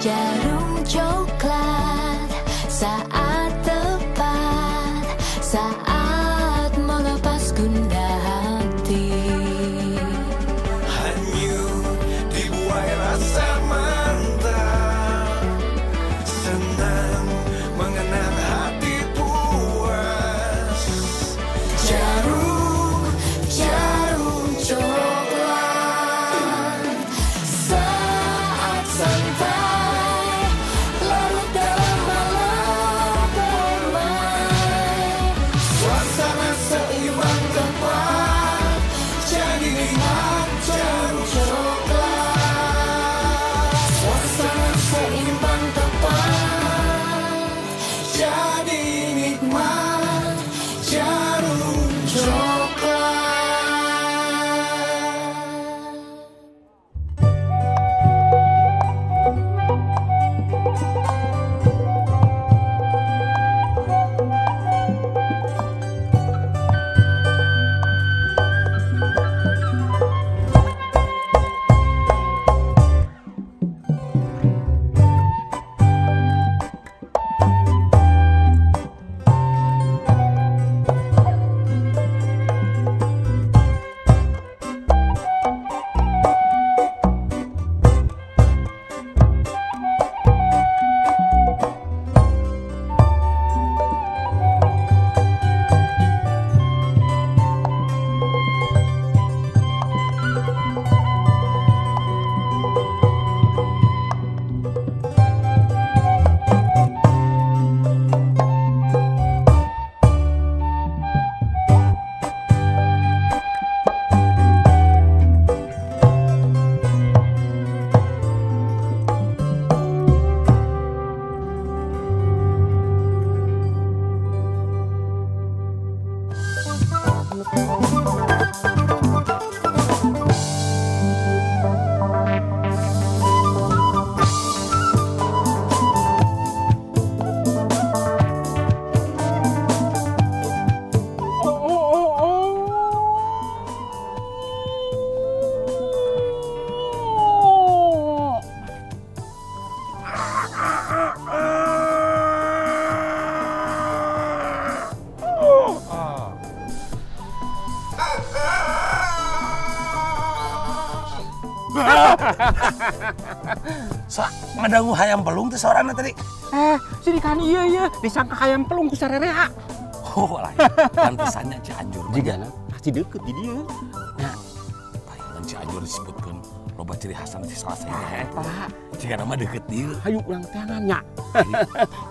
Djarum Coklat, saat tepat, saat melepas gundah hati. Hanyut dibuai rasa mantap, senang mengenang hati puas. Djarum, Djarum Coklat, saat santai, larut dalam malam permai. Suasana seimbang tepat, jadi nikmat Djarum Coklat. Suasana seimbang tepat, jadi nikmat Djarum Coklat. Sok ngadangu hayam pelung teh sorana tadi. Sini kan iya iya disangka hayam pelung ku sarerea. Oh lain, pantesannya Cianjur. Jigana pasti deket di dia. Nah, palingan Cianjur disebutkeun loba ciri khasna si salah saya. Eta. Jigana mah deket dieu. Hayu urang teangan nya.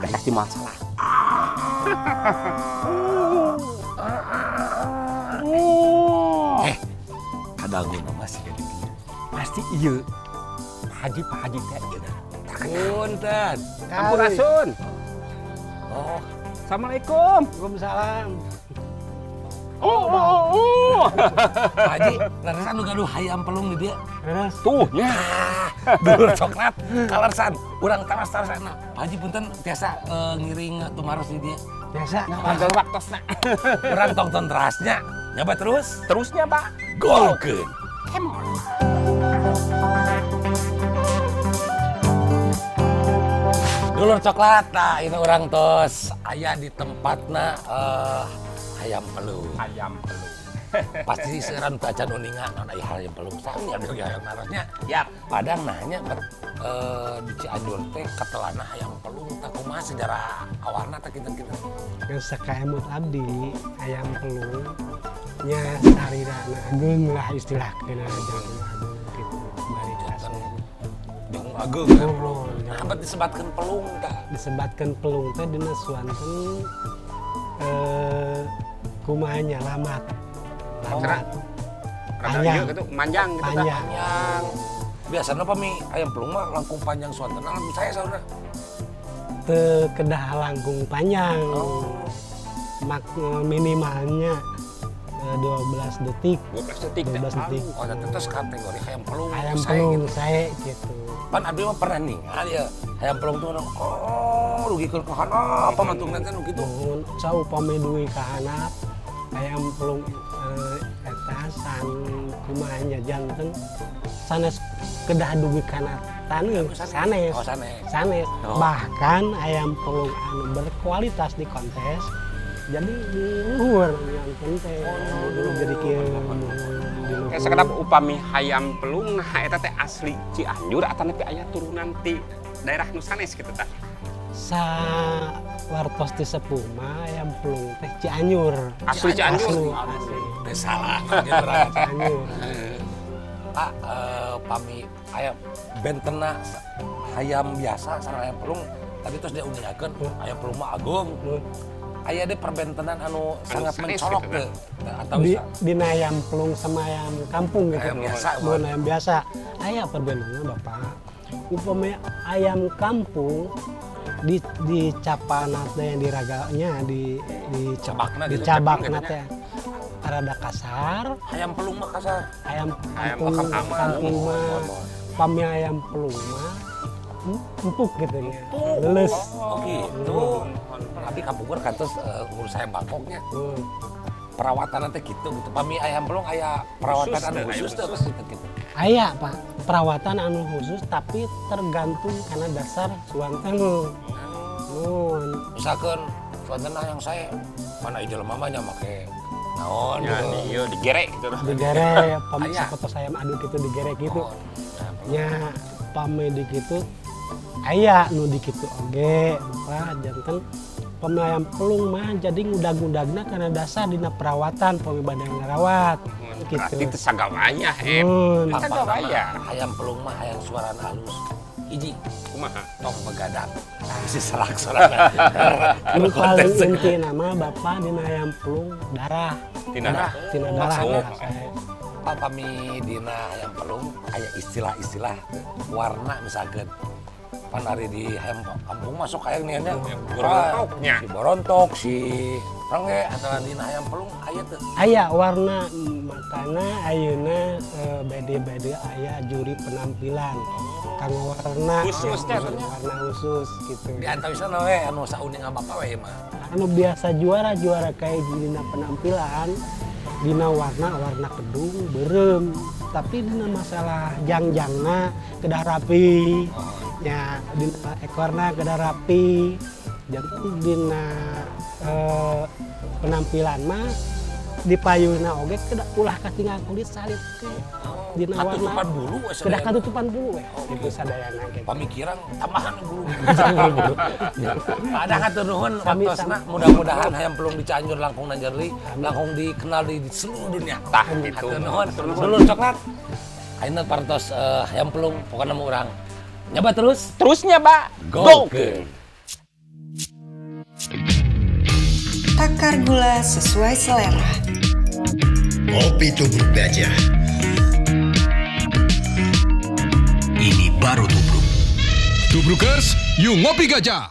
Da pasti moal salah. Kadangu mah masih di dieu. Pasti ieu. Haji Pak Haji teh ieu. Punten. Sampurasun. Oh, assalamualaikum. Waalaikumsalam. Oh. Pak Haji, leresan nu gaduh hayam pelung di dieu. Leres. Tuh nya. Dulur coklat kalersan, urang taras-tarasan. Pak Haji punten tiasa ngiring tumaros di dieu. Biasa. Panggil waktosna. Urang tongton terasnya. Nyoba terus. Terusnya, Pak. Golkeun. Come on. Dulur coklat, nah ini orang tos aya di tempatna hayam pelung. Hayam pelung. Pasti sekarang tacan uningan non aya hayam pelung sami abdi oge hayam narosnya. Yap. Padang nanya di Cianjur teh katelana hayam pelung tah kumaha sejarah awalna teh kinten-kinten. Geus sakaemut abdi hayam pelung nya sarirana ageung lah istilah kena jangkung ageung gitu bari kasih. Jangkung ageung. Kenapa disebatkan pelung tah? Disebatkan pelung teh dina suanten kumaha nya lamat. Lamat. Panjang gitu, manjang gitu tah. Panjang. Biasana pami ayam pelung mah langkung panjang suanten langkung saya saudara. Teu kedah langkung panjang. Oh. Mak minimalnya 12 detik. 12 detik. 12 detik. Oh, terus kategori hayam pelung. Hayam pelung gitu. Saya gitu. Pan abdi mah pernah ningali ya hayam pelung tuh oh rugikeun ka handap apa matungna teh nu kitu. Saupami dugi ka handap hayam pelung eta san kumaha nya janten sanes kedah dugi kana Taneuh, sanes. Oh, sanes. Sanes. Oh. Bahkan ayam pelung anu berkualitas di kontes jadi di luhur yang teh. Jadi kieu di luhur. Sakedap upami hayam pelung nah eta teh asli Cianjur atanapi aya turunan ti daerah nu sanes kitu tah. Sa wartos ti sepuh mah ayam pelung teh Cianjur. Asli Cianjur. Asli. Teh salah. Cianjur. Pak, pami ayam bentena hayam biasa sareng ayam pelung tadi terus dia uningakeun ayam pelung mah agung. Aya deh perbentenan anu sangat mencolok gitu, atau di dina ayam pelung sama ayam kampung gitu. Ayam biasa. Mun ayam biasa. Aya perbentenan Bapak. Upami ayam kampung di dicapana teh diraganya di dicabakna dicabakna teh rada kasar. Ayam pelung mah kasar. Ayam kampung mah pami ayam pelung mah empuk gitu ya. Leles. Oh gitu. Tapi kapungkur kantos ngurus ayam Bangkoknya. Perawatan nanti gitu gitu. Pami ayam pelung aya perawatan anu khusus teh gitu. Aya Pak, perawatan anu khusus tapi tergantung karena dasar suanten. Mun. Misalkan suanten yang saya mana jelema mah nya make naon ya, gitu. Iya, digerek gitu. Digerek, pami sapotos ayam aduk itu digerek gitu. Nya pami di kitu aya nu di kitu oge, Pak, janten pami ayam pelung mah jadi ngudag-ngudagna karena dasar dina perawatan pami bade ngarawat gitu. Berarti teu sagawayah, sagawayah. Ayam pelung mah hayang suarana halus. Hiji kumaha? Tong begadang. Bisi serak suarana. Nu paling intina mah Bapak dina ayam pelung darah. Tina darah. Tina darah. Pak, pami dina ayam pelung aya istilah-istilah warna misalkan pan ari di ayam kampung masuk kayak nih nya borontoknya si borontok si rengge atau dina ayam pelung aya teu aya warna makana ayeuna bede-bede aya juri penampilan kanggo warna khusus teh warna khusus gitu di antawisna we anu sauninga bapak we mah anu biasa juara-juara kayak dina penampilan dina warna kedung beureum tapi dina masalah jangjangna kedah rapi ya dina ekorna kedah rapi janten dina penampilan mah di payuna oge kedah ulah katinggal kulit salit ke dina warna katutupan bulu we kedah katutupan bulu we gitu sadayana gitu pamikiran tambahan bulu ada hatur nuhun waktosna mudah-mudahan hayam pelung di Cianjur langkung nanjerli langkung dikenal di seluruh dunia tah gitu hatur nuhun dulur coklat ayeuna parantos hayam pelung pokona mah urang nyoba terus terus nyoba go. Takar gula sesuai selera. Kopi tubruk gajah. Ini baru tubruk. Tubrukers, yuk ngopi gajah.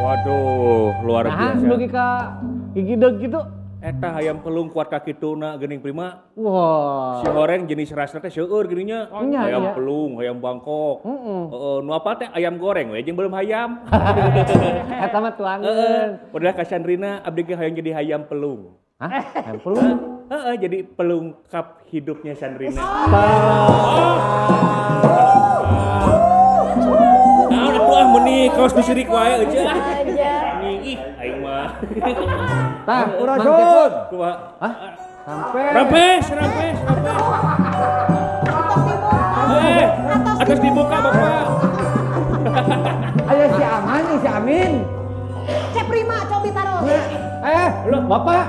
Waduh, luar biasa. Nah, dugi ka gigideg gitu. Eta hayam pelung kuat kakituna geuning prima. Wah. Si goreng jenis rasna teh seueur geuning nya. Hayam pelung, hayam Bangkok. Heeh, nu apa teh ayam goreng we jeung belum hayam. Eta mah tuangeun. Udah ka Sandrina abdi ge hayang jadi hayam pelung. Hah? Hayam pelung? Heeh, jadi pelengkap hidupnya Sandrina. Naon atuh ah meuni kaos nu sirik wae eueuh. Ih, aing mah. Tah, urang sun. Kumaha? Hah? Sampai. Rampes, rampes, rampes. Atas dibuka, Bapak. Ayo si Aman, si Amin. Cek Prima, cobi taruh. Bapak.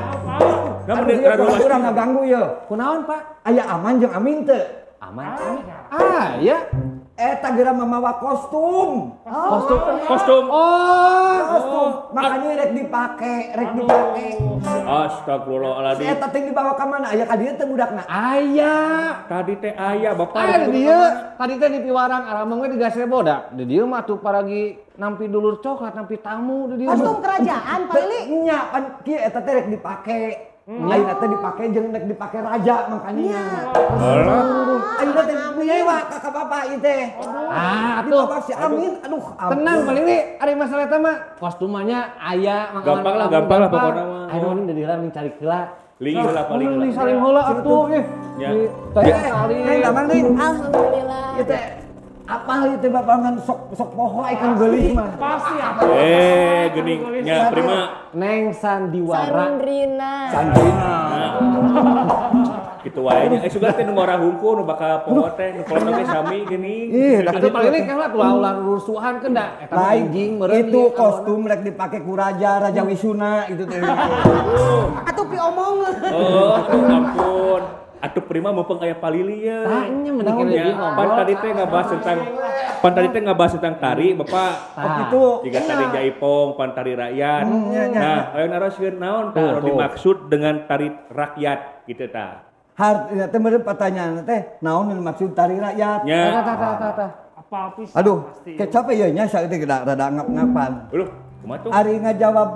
Aduh, urang ngaganggu ye. Kunaon, Pak? Aya Aman jeung Amin teu? Aman. Ah, iya. Eta geura mamawa kostum. Kostum. Kostum. Oh, kostum. Makanya rek dipake, rek dipake. Astagfirullahaladzim. Si eta teh dibawa ka mana? Aya ka dieu teh budakna. Aya. Tadi teh aya, Bapak. Aya di dieu. Tadi teh di piwarang arameng we di gazebo da. Di dieu mah atuh paragi nampi dulur coklat, nampi tamu di dieu. Kostum kerajaan, Pak Lili. Nya pan kieu eta teh rek dipake. Ayeuna teh dipake jeung rek dipake raja makanya. Alah. Ayeuna teh Nyewa ka bapak ieu teh. Ah, atuh. Bapak si Amin, aduh. Tenang Pak Lili, ari masalah eta mah kostumnya aya gampang lah pokokna mah. Ayo mending dari heula mending cari heula. Linggih heula paling. Mending saling heula atuh ih. Ya. Neng damang deui. Alhamdulillah. Ieu teh apal ieu teh bapak ngan sok poho ikan geulih mah. Pasti apa? Geuning nya prima. Neng Sandiwara. Sandrina. Sandrina. Gitu wae nya. Sugan teh nu ngora hungkul nu bakal poho teh nu kolot oge sami geuning. Ih, atuh paling ini kan lah ulah rusuhan kan da eta mah anjing meureun. Itu kostum rek dipake ku raja, Raja Wisuna itu teh. Atuh piomongeun. Oh, ampun. Atuh prima mumpung aya palili ya. Tah nya mending kene pan tadi teh ngabahas tentang tari Bapak. Oh gitu. Jika tari jaipong, pan tari rakyat. Nah, ayo naroskeun naon tah anu dimaksud dengan tari rakyat gitu tah. Har teh meureun pertanyaan teh naon nu dimaksud tari rakyat? Tah tah. Apal pisan. Aduh, kecap ieu nya saeutik rada ngap-ngapan. Aduh, kumaha tuh? Ari ngajawab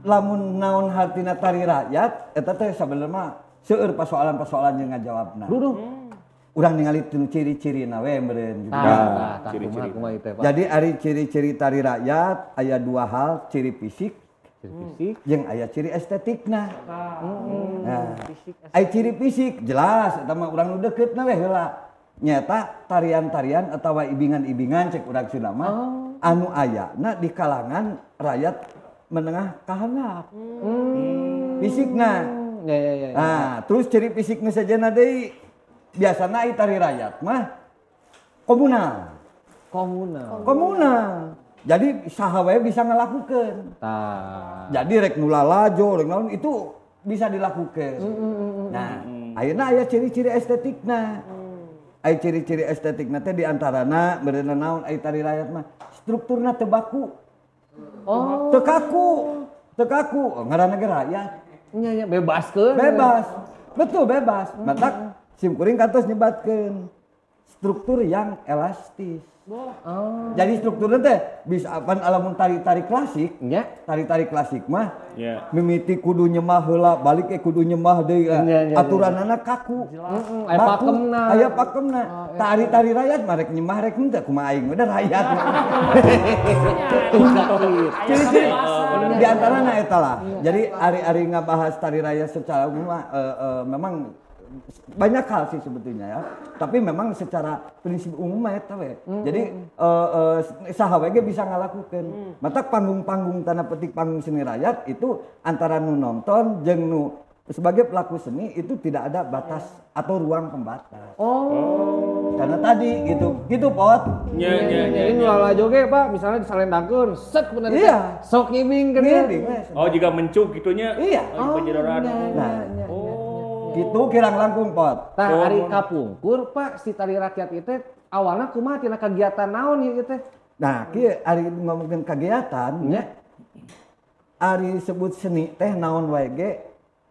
lamun naon hartina tari rakyat eta teh sabenerna seueur persoalan-persoalan yang ngajawabna. Duh. Urang ningali tinu ciri-cirina we meureun gitu. Tah, ciri-ciri. Jadi ari ciri-ciri tari rakyat aya dua hal, ciri fisik, jeung aya ciri estetikna. Nah, aya ciri fisik jelas eta mah urang nu deuketna we heula. Nyata tarian-tarian atawa ibingan-ibingan cek urang Sunda mah anu ayana di kalangan rakyat menengah ka handap. Fisikna. Ya. Nah, terus ciri fisiknya saja deui biasana ai tari rakyat mah komunal. Komunal. Jadi saha wae bisa ngalakukeun. Tah. Jadi rek nu lalajo, rek naon itu bisa dilakukeun. Nah, ayeuna aya ciri-ciri estetikna. Aya ciri-ciri estetikna teh di antarana meureunna naon ai tari rakyat mah strukturna teu baku. Oh. Teu kaku. Ngaranna ge rakyat. Nya bebaskeun. Bebas. Betul bebas. Matak sim kuring kantos nyebatkeun struktur yang elastis. Oh. Jadi strukturnya teh bisa apan alamun tari-tari klasik, nya. Tari-tari klasik mah yeah. Mimiti kudu nyemah heula, balik ke kudu nyemah deui. Aturanana kaku. Aya pakemna. Aya pakemna. Tari-tari rakyat mah rek nyemah rek henteu kumaha aing udah rakyat. Ciri-ciri di antarana eta lah. Jadi ari-ari ngabahas tari rakyat secara umum mah memang banyak hal sih sebetulnya ya, tapi memang secara prinsip umum eta we. Jadi saha we ge bisa ngalakukeun. Matak panggung-panggung tanda petik panggung seni rakyat itu antara nu nonton jeung nu sebagai pelaku seni itu tidak ada batas atau ruang pembatas. Oh. Karena tadi gitu pot. Nya. Jadi nu lalajo ge Pak, misalnya disalendangkeun, sek bener. Iya. Sok ngibing kan. Oh, juga mencuk gitunya. Iya. Oh, nah. Gitu kirang langkung pot. Tah ari kapungkur Pak si tari rakyat itu awalnya kumaha tina kegiatan naon ieu teh? Nah, kieu ari ngomongkeun kegiatan nya. Ari sebut seni teh naon wae ge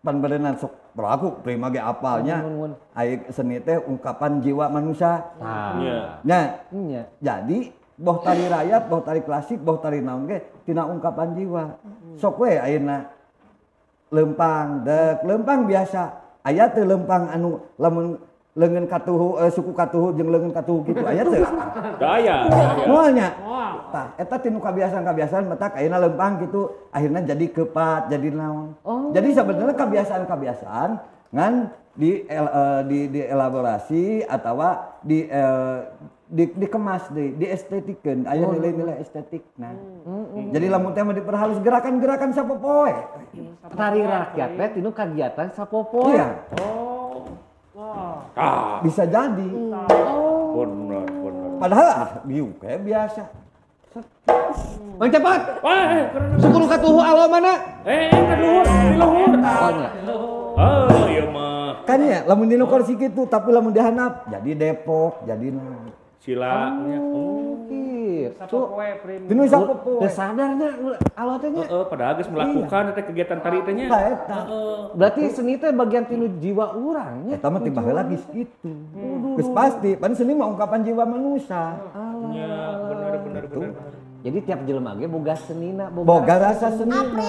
pan berenang sok berlaku prima ge apalnya. Ari seni teh ungkapan jiwa manusia. Tah. Nya. Nya. Jadi boh tari rakyat, boh tari klasik, boh tari naon ge tina ungkapan jiwa. Sok we ayeuna lempang dek lempang biasa. Aya teu lempang anu lamun leungeun katuhu suku katuhu jeung leungeun katuhu kitu aya teu? Aya. Moal nya. Tah eta tinu kabiasaan-kabiasaan matak ayeuna lempang kitu akhirna jadi kepat jadi naon. Oh. Jadi sebenarnya kebiasaan-kebiasaan ngan di dielaborasi atawa di dikemas deui, diestetikeun, aya nilai-nilai estetikna. Jadi lamun teh mah diperhalus gerakan-gerakan sapopoe. Tari rakyat teh tinu kagiatan sapopoe. Iya. Oh. Wah. Ah. Bisa jadi. Oh. Benar. Padahal biuk kayak biasa. Mang cepat. Suku katuhu alo mana? Ka luhur, di luhur. Oh nya. Oh, ieu mah. Kan ya, lamun dinu kursi kitu tapi lamun dihandap jadi Depok, jadi naon. Sila nya. Oh, gitu. Sapopoe prim. Dinu sapopoe. Teu sadarnya alo teh nya. Heeh, padahal geus melakukan teh kegiatan tari teh nya. Eta. Berarti seni teh bagian tinu jiwa urang nya. Eta mah ti baheula geus kitu. Geus pasti, pan seni mah ungkapan jiwa manusia. Nya, bener. Jadi tiap jelema ge boga senina, boga rasa senina.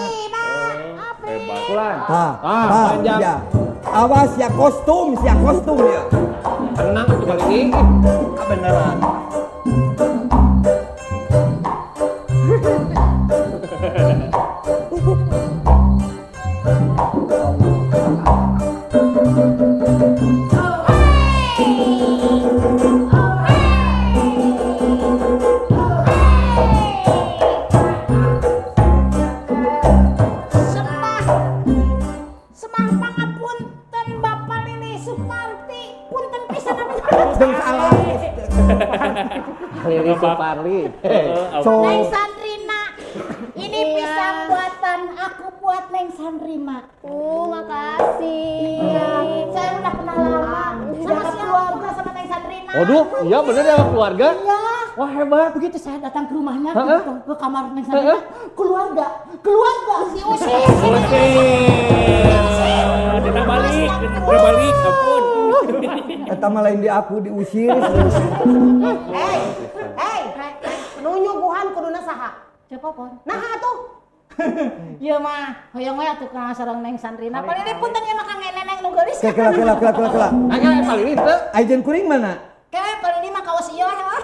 Hebat. Pulang. Tah, panjang. Ya. Awas ya kostum ya. Tenang atuh balik ini. Kebenaran. Semah pangapunten Bapak Lili Suparti, punten pisan Jeung salah. Lili Suparli. Neng Sandrina, ini pisang buatan aku buat Neng Sandrina. Makasih. Iya, saya udah kenal lama sama keluarga sama Neng Sandrina. Waduh, iya bener ya keluarga. Iya. Wah hebat. Begitu saya datang ke rumahnya, ke kamar Neng Sandrina, keluarga si usir. Tidak balik, tidak balik, ampun. Eta mah lain di aku diusir. Hei, nu nyuguhan kuduna saha? Cepopon. Nah atuh. Ieu mah hoyong we atuh ka sareng Neng Sandrina. Palili punten ieu mah kangge neneng nu geulis. Kela kela kela kela kela. Aya palili teu? Ajen kuring mana? Kayak palili mah kaos ieu lah.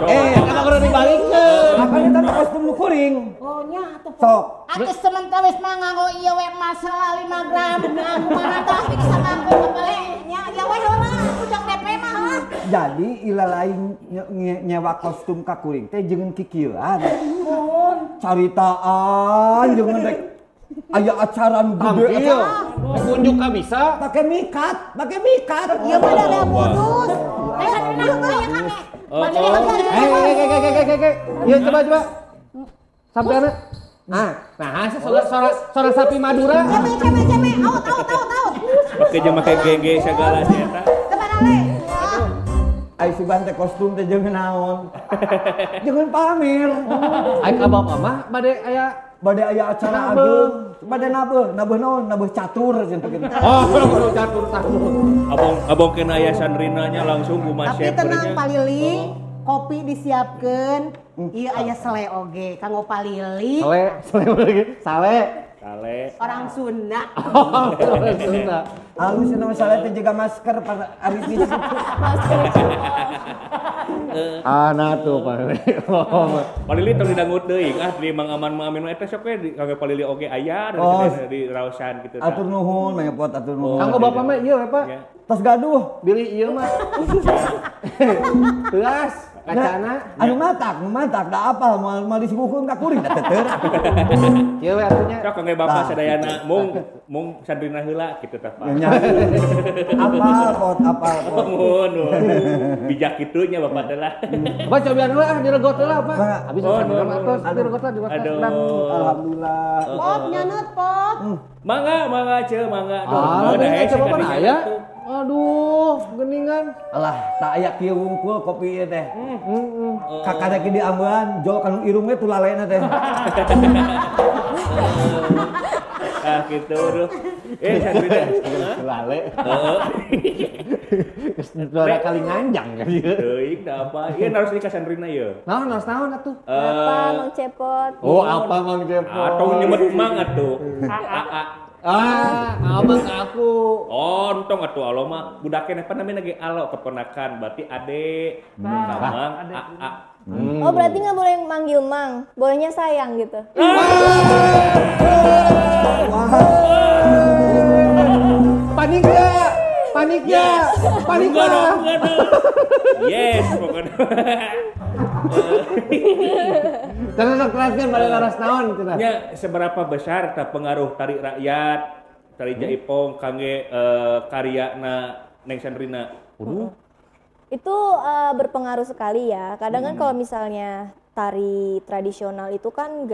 Eta kudu dibalikeun. Apa eta kostum nu kuring? Oh nya atuh. Sok. Atuh sementara wis mah nganggo ieu we masalah 5 gram. Nah kumaha tah bisa nganggo kembali nya ieu we heula ujang DP mah. Jadi ila lain nyewa kostum ka kuring teh jeung kikieuan. Nuhun. Caritaan jeung rek aya acara nu gede. Kunjuk ka bisa. Pake mikat, pake mikat. Ieu mah da modus. Neng Sandrina aya kangge. Eh, Ieu coba coba. Sampeana. Nah, nah suara sapi Madura. Ceme ceme ceme, out out out out. Pake jeung make gengge segala si eta. Tebarale. Ai sugan teh kostum teh jeung naon. Jangan pamer. Ai ka bapak mah bade aya acara ageung, bade nabeuh, nabeuh naon, nabeuh catur cenah kitu. Oh, kudu catur catur. Abong kena aya Sandrinanya langsung kumaha Tapi tenang Palili, kopi disiapkeun, ieu aya sele oge kanggo Palili. Sele, sele sale. Sale. Orang Sunda. Oh, orang Sunda. Halus nama sale teh jaga masker pada ari Masker. Ah, nah tuh Palili. Palili tong didangut deui ah di Mang Aman Mang Amin eta sok we kanggo Palili oge aya di raosan kitu. Atur nuhun, mangepot atur nuhun. Kanggo bapak mah ieu we, Pak. Tos gaduh. Bilih ieu mah. Teas kacana. Anu matak, da apal moal disuguhkeun ka kuring da teu. Kieu we atunya. Sok kangge bapak sadayana mung Sandrina heula kitu tah Pak. Apal pot, apal pot. Nuhun. Bijak kitu nya bapak teh lah. Bapak cobian heula ah diregot heula Pak. Habis Sandrina mah tos diregot lah diregot. Alhamdulillah. Pot nyaneut pot. Mangga, mangga ceu, mangga. Ah, coba mah aya. Aduh, geningan. Alah, tak aya kieu wungkul kopi ieu teh. Kakarek diambean, jol kanu irung we tulalena teh. Ah, gitu aduh. Sandrina tulale. Heeh. Geus dua kali nganjang kan ieu. Teuing da apa? Ieu naros ka Sandrina ieu. Naon naros naon atuh? Apa Mang Cepot? Oh, apa Mang Cepot? Atau nyebut Mang atuh. Aa. Ah, abang aku. Oh, entong atuh alo mah budak keneh pan namina ge alo keponakan, berarti ade, Mang, aa. Oh, berarti nggak boleh manggil Mang, bolehnya sayang gitu. Panik ya, panik ya, panik ya. Yes, pokoknya. Terus teraskan pada laras naon cenah. Nya seberapa besar ta pengaruh tari rakyat, tari jaipong kangge karyana Neng Sandrina? Itu berpengaruh sekali ya. Kadang kan kalau misalnya tari tradisional itu kan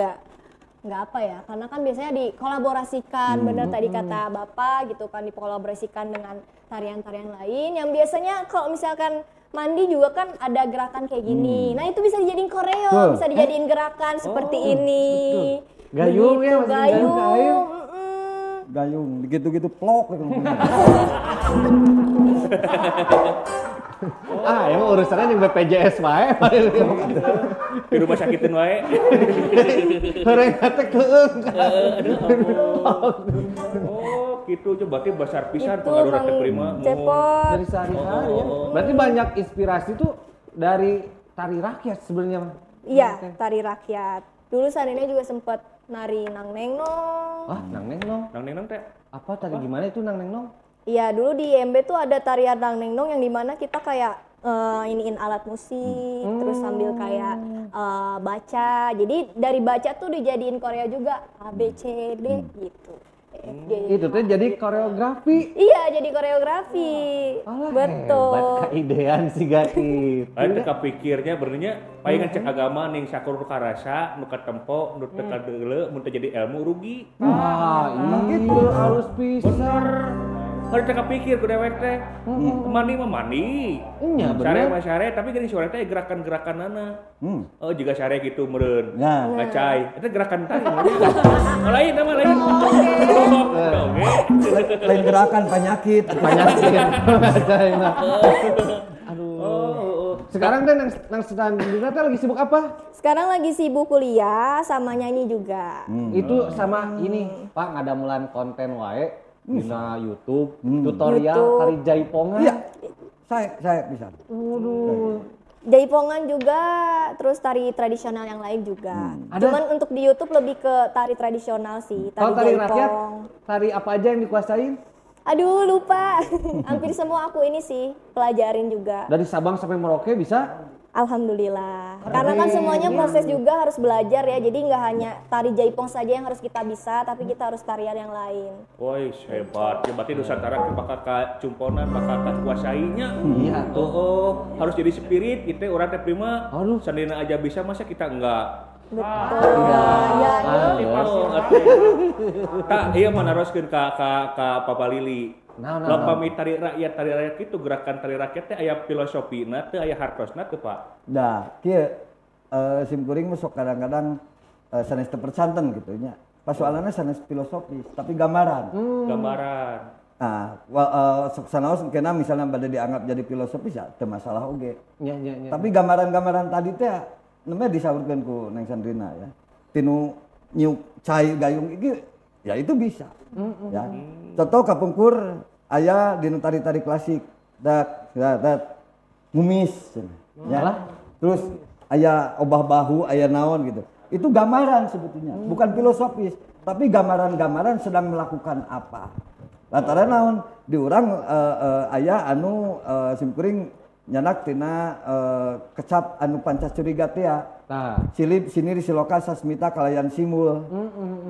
nggak apa ya, karena kan biasanya dikolaborasikan, bener tadi kata Bapak gitu kan, dikolaborasikan dengan tarian-tarian lain yang biasanya kalau misalkan mandi juga kan ada gerakan kayak gini. Nah itu bisa dijadiin koreo, bisa dijadiin gerakan seperti ini. Betul. Gayung ya, gayung. Gayung, gitu-gitu plok. Ah, emang urusannya yang BPJS wae. Di rumah sakitin wae. Horeng teh keung. Aduh, oh, Gitu coba berarti besar pisan Gitu, pengaruh Kang teh Prima. Cepot. Dari sehari-hari ya. Berarti banyak inspirasi tuh dari tari rakyat sebenarnya. Iya, tari rakyat. Dulu Sandrina juga sempet nari nang neng nong. Ah, nang neng nong. Nang neng nong teh. Apa tari gimana itu nang neng nong? Iya, dulu di IMB tuh ada tarian nang neng nong yang dimana kita kayak iniin alat musik, terus sambil kayak baca. Jadi dari baca tuh dijadiin koreo juga A B C D gitu. E, F, G. Itu tuh jadi koreografi. Iya, jadi koreografi. Betul. Hebat kaidean sih gati. Lain teu kapikirnya berarti palingan cek agama ning sakur nu karasa, nu katempo, nu teu kadeuleu, mun teu jadi ilmu rugi. Ah, iya harus pisan. Harus teu kapikir ku dewek teh. Mandi mah mandi. Nya Sare bener. mah sare, tapi geuning sore teh gerakan-gerakanana. Oh, juga sare gitu meureun. Nah. Ngacai. Eta gerakan tari. Oh, lain nama lain. Oke. Lain gerakan penyakit. Penyakit. Ngacai mah. Aduh. Sekarang teh nang Sandrina teh lagi sibuk apa? Sekarang lagi sibuk kuliah sama nyanyi juga. Itu sama ini, Pak, ngadamulan konten wae dina YouTube, tutorial YouTube. tari jaipongan. Iya. Saya bisa. Waduh. Jaipongan juga, terus tari tradisional yang lain juga. Ada? Cuman untuk di YouTube lebih ke tari tradisional sih, tari Kalau tari jaipong. rakyat, tari apa aja yang dikuasain? Aduh, lupa. Hampir semua aku ini sih pelajarin juga. Dari Sabang sampai Merauke bisa? Alhamdulillah. Karena kan semuanya proses juga harus belajar ya. Jadi nggak hanya tari jaipong saja yang harus kita bisa, tapi kita harus tarian yang lain. Woi, hebat. Ya berarti Nusantara bakal ka cumponan, bakal ka kuasainya. Iya. Oh, harus jadi spirit kita orang teh Prima. Aduh. Sandrina aja bisa masa kita enggak? Betul. Ya, Tidak. Oh, atuh. Tak, iya mah naroskeun ka Papa Lili. Nah, nah, Lah nah. pami tari rakyat itu gerakan tari rakyat teh aya filosofina teh aya hartosna teh, Pak. Nah, kieu sim kuring mah sok kadang-kadang sanes teu percanten gitu nya. Pasoalanna sanes filosofis, tapi gambaran. Gambaran. Nah, sok sanaos kena misalnya bade dianggap jadi filosofis ya teu masalah oge. Nya nya nya. Tapi gambaran-gambaran tadi teh namanya disaurkeun ku Neng Sandrina ya. Tinu nyiuk cai gayung iki ya itu bisa. Ya. Contoh kapungkur aya dinu tari-tari klasik dak dak dak ngumis ya. Terus aya obah bahu, aya naon gitu. Itu gambaran sebetulnya, bukan filosofis, tapi gambaran-gambaran sedang melakukan apa. Lantaran naon di urang aya anu simkuring nyanak tina kecap anu pancacuriga teh ya. Tah. Silip sinir siloka sasmita kalayan simul.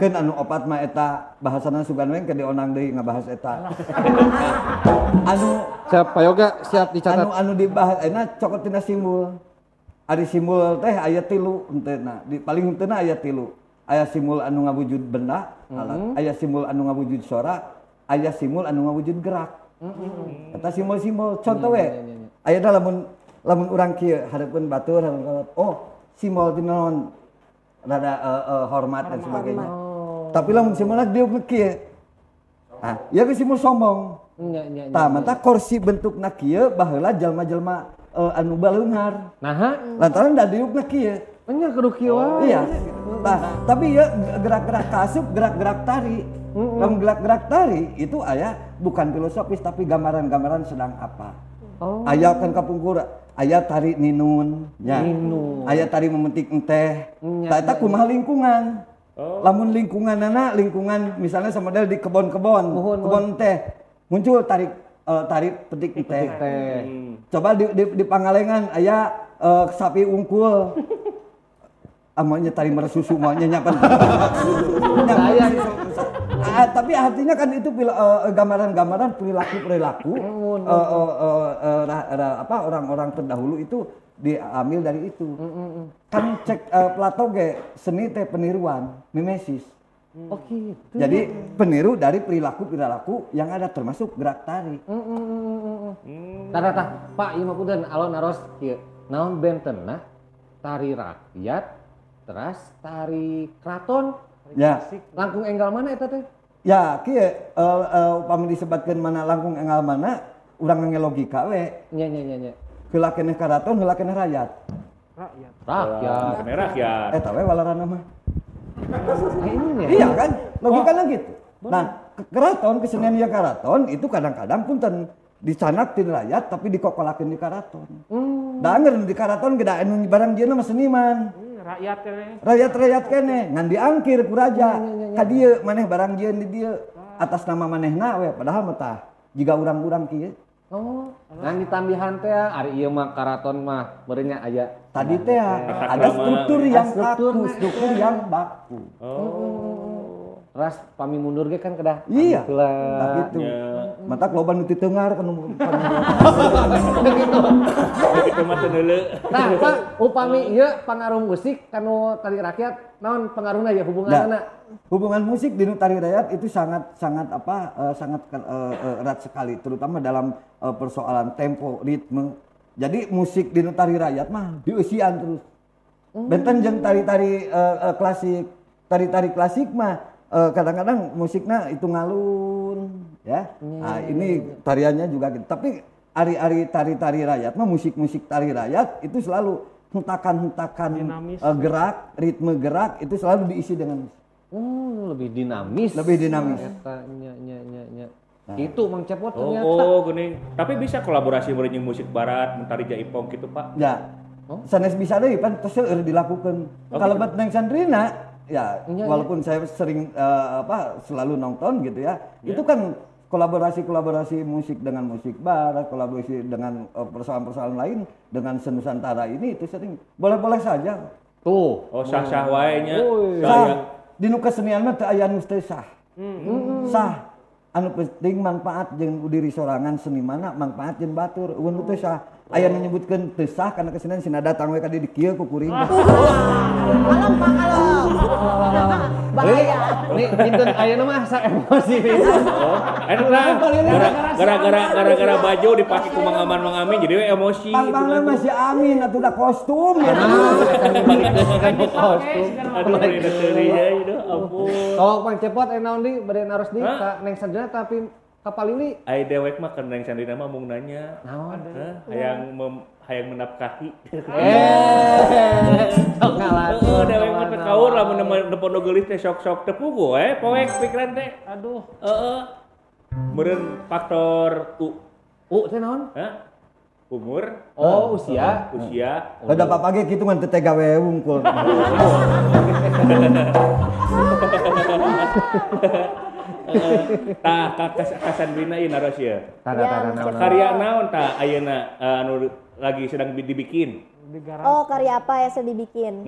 Keun anu opat mah eta bahasana sugan we ke dionang deui ngabahas eta. Anu Siap Pak Yoga, siap dicatat. Anu dibahas ayeuna cokot tina simbol. Ari simbol teh aya tilu henteuna. Di paling henteuna aya tilu. Aya simbol anu ngawujud benda, alat. Aya simbol anu ngawujud sora, aya simbol anu ngawujud gerak. Eta simbol-simbol contoh we. Ayeuna lamun urang kieu hareupeun batur hareupeun oh simbol teh naon rada hormat dan sebagainya. Tapi lamun simbolna diuk kieu. Ah, ieu ge simbol sombong. Nya nya nya. Tah mantap kursi bentukna kieu baheula jalma-jalma anu baleunghar. Naha? Lantaran da diukna kieu. Nya kudu kieu wae. Iya. Tah, tapi ya gerak-gerak kasup, gerak-gerak tari. Lamun gerak-gerak tari itu aya bukan filosofis tapi gambaran-gambaran sedang apa. Oh. Aya kan kapungkur, aya tari ninun, nya. Ninun. Aya tari memetik enteh. Nya, Tah eta nya, kumaha lingkungan. Lamun lingkunganana lingkungan misalnya sama model di kebon-kebon, kebon teh muncul tari tari petik teh. Teh. Coba di Pangalengan aya sapi ungkul. Ah maunya tari meresusu maunya nyapan. Ah, tapi artinya kan itu gambaran-gambaran perilaku-perilaku apa orang-orang terdahulu itu diambil dari itu. Kan cek Plato ge seni teh peniruan, mimesis. Oh gitu. Jadi peniru dari perilaku-perilaku yang ada termasuk gerak tari. Tah tah, Pak ieu mah punten alon naros kieu. Naon bentenna tari rakyat teras tari keraton? Ya. Langkung enggal mana eta teh? Ya, kieu upami disebatkeun mana langkung enggal mana, urang ngangge logika we. Nya nya nya nya. Heula keneh karaton, heula keneh rakyat. Rakyat. Rakyat. Keneh rakyat. Eta we walarana mah. Ini Iya kan? Logikanya gitu. Nah, keraton kesenian yang keraton itu kadang-kadang punten dicanak ti rakyat tapi dikokolakeun di karaton. Da anger di karaton ge da anu barang jieuna mah seniman. Rakyat keneh. Rakyat-rakyat keneh ngan diangkir ku raja. Ka dieu maneh barang jieun di dieu atas nama manehna we padahal mah tah jiga urang-urang kieu. Oh, ngan ditambihan teh ari ieu mah karaton mah meureun nya aya tadi teh ada struktur yang kaku, struktur yang baku. Oh. Ras pami mundur ge kan kedah. Iya. Tah kitu. Matak loba nu titengar kan gitu. Kitu mah teu neuleu. Nah, Pak, upami ieu pangaruh musik kanu tari rakyat naon pengaruhna ya hubunganna? Hubungan musik di tari rakyat itu sangat sangat apa sangat erat sekali, terutama dalam persoalan tempo, ritme. Jadi musik di tari rakyat mah dieusian terus. Benten jeung tari-tari klasik. Tari-tari klasik mah kadang-kadang musiknya itu ngalun ya. Nah, ini tariannya juga gitu. Tapi ari-ari tari-tari rakyat mah musik-musik tari rakyat itu selalu hentakan-hentakan gerak, ritme gerak itu selalu diisi dengan musik. Lebih dinamis. Lebih dinamis. Eta nya nya nya nya. Nah. Itu Mang Cepot ternyata. Oh, geuning. Tapi bisa kolaborasi meureun jeung musik barat, tari jaipong gitu, Pak. Ya. Oh? Sanes bisa deui pan tos seueur dilakukeun. Oh, kalau gitu. buat Neng Sandrina ya, walaupun saya sering selalu nonton gitu ya. Itu kan kolaborasi-kolaborasi musik dengan musik barat, kolaborasi dengan persoalan-persoalan lain dengan senusantara ini itu sering boleh-boleh saja. Tuh. Oh, sah-sah wae nya. Sah. Di nu kesenian mah teu aya nu teu sah. Sah. Anu penting manfaat jeung diri sorangan senimana manfaat jeung batur. Eueun nu teu sah. Aya nu nyebutkeun teu sah kana kesenian sina datang we ka dieu dikieu ku kuring. Kalem Pak, kalem. Bahaya. Nih, kinten ayeuna mah asa emosi. Oh, eta gara-gara baju dipake ku Mang Aman Mang Amin jadi we emosi. Pang-pangna masih Amin atuh da kostum ya. Kostum. Aduh, deui ya, ampun. Tong Mang Cepot aya naon deui bade naros deui ka Neng Sandrina tapi ka Palili. Ai dewek mah ka Neng Sandrina mah mung nanya. Naon? Hayang menafkahi. Sok ngalah. Dewek mah teu kaur lamun nempo geulis teh sok-sok teu puguh we poek pikiran teh. Aduh. Heeh. Meureun faktor U. U teh naon? Hah? Umur. Oh, usia. Usia. Kada papa ge kitu ngan teu tega we wungkul. Tah ka Sandrina ieu naros ieu. Karya naon tah ayeuna anu lagi sedang dibikin? Oh, karya apa yang sedang dibikin?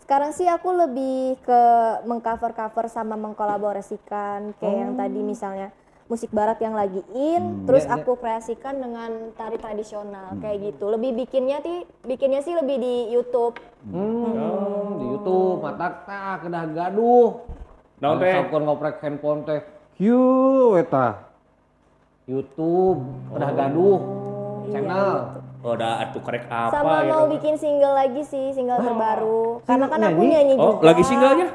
Sekarang sih aku lebih ke mengcover-cover sama mengkolaborasikan kayak yang tadi misalnya musik barat yang lagi in, terus aku kreasikan dengan tari tradisional kayak gitu. Lebih bikinnya sih lebih di YouTube. Di YouTube matak tah kedah gaduh. Naon teh? Sakur ngoprek handphone teh. Kieu eta. YouTube kedah gaduh channel. Oh, da atuh karek apa Sama ya, mau bikin single lagi sih, single terbaru. Karena kan aku nyanyi juga. Oh, lagi singlenya?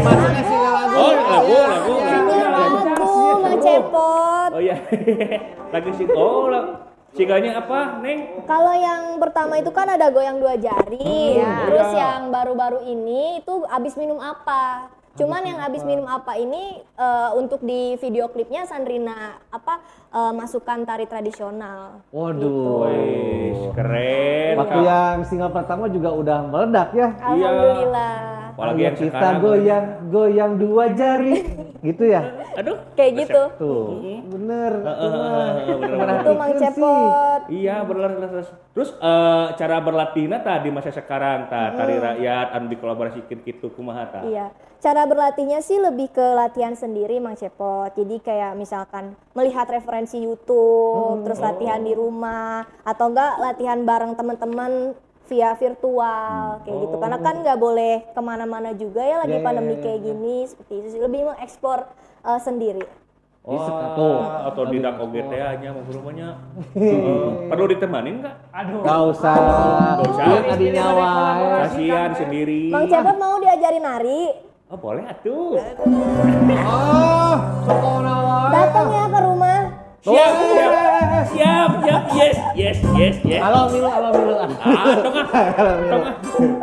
Maksudnya single lagu. Oh, lagu. Single lagu, Mang Cepot. Oh iya. Lagi single. Oh, singlenya apa, Neng? Kalau yang pertama itu kan ada goyang dua jari. Terus yang baru-baru ini itu abis minum apa. Cuman yang abis minum apa ini untuk di video klipnya Sandrina masukkan tari tradisional. Waduh, gitu. Keren. Waktu yang single pertama juga udah meledak ya. Alhamdulillah. Apalagi yang kita sekarang goyang dua jari gitu ya. Aduh, kayak gitu. Tuh, bener. Bener. Itu Mang Cepot. Iya, bener. Terus cara berlatihnya tadi masa sekarang tari rakyat anu dikolaborasikan gitu kumaha tah? Iya. Cara berlatihnya sih lebih ke latihan sendiri Mang Cepot. Jadi kayak misalkan melihat referensi YouTube, terus latihan di rumah atau enggak latihan bareng teman-teman via virtual kayak gitu. Karena kan nggak boleh kemana-mana juga ya lagi pandemi kayak gini seperti itu sih. Lebih mengeksplor sendiri. Oh, atau tidak oge teh nya mau rumahnya. Perlu ditemanin nggak? Aduh. Nggak usah. Nggak usah. Adinya wae. Kasihan sendiri. Mang Cepot mau diajarin nari? Oh, boleh atuh. Oh, sokona wae. Datang ya ke rumah. Siap, siap. Siap, siap. Yes, yes, yes, yes. Halo milu, halo milu. Ah, tong ah. Tong ah.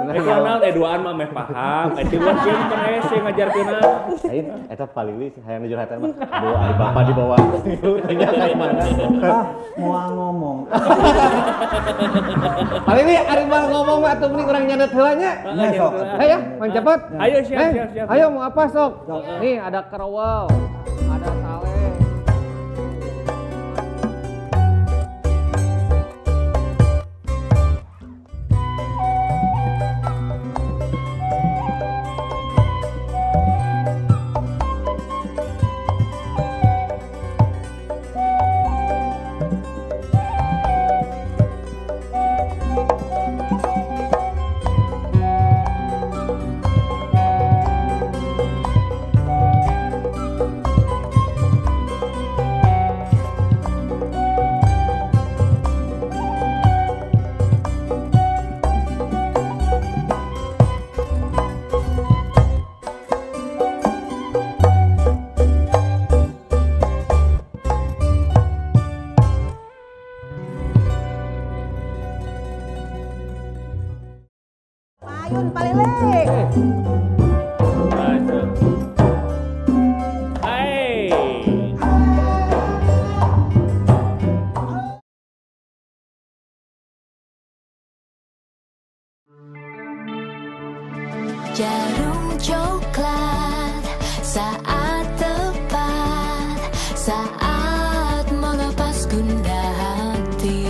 Nasional duaan mah meh paham. Tiluan sieun pan hese ngajarkeunna. Lain eta palili hayang nu jurhatan mah. Aduh, ari bapak dibawa tanya ka mana. Ah, moal ngomong. Palili ari moal ngomong mah atuh mending urang nyandet heula nya. Ayo, Mang Cepot. Ayo siap, siap, siap. Ayo mau apa sok? Nih ada kerowol, ada sale. Ayun palilik. Masuk. Hai. Jarum coklat saat tepat, saat melepas gundah hati.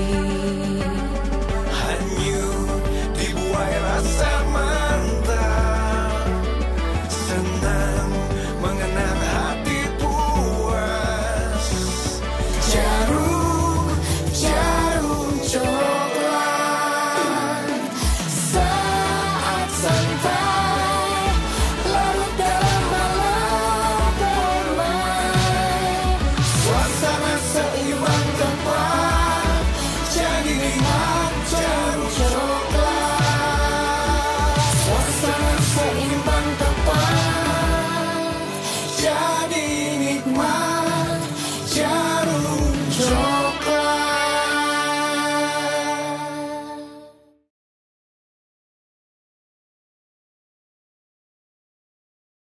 Hanyut dibuai rasa mantap, senang mengenang hati puas. Jarum, jarum coklat saat santai larut dalam malam permai. Suasana seimbang tepat, jadi nikmat jarum coklat. Suasana seimbang tepat, jadi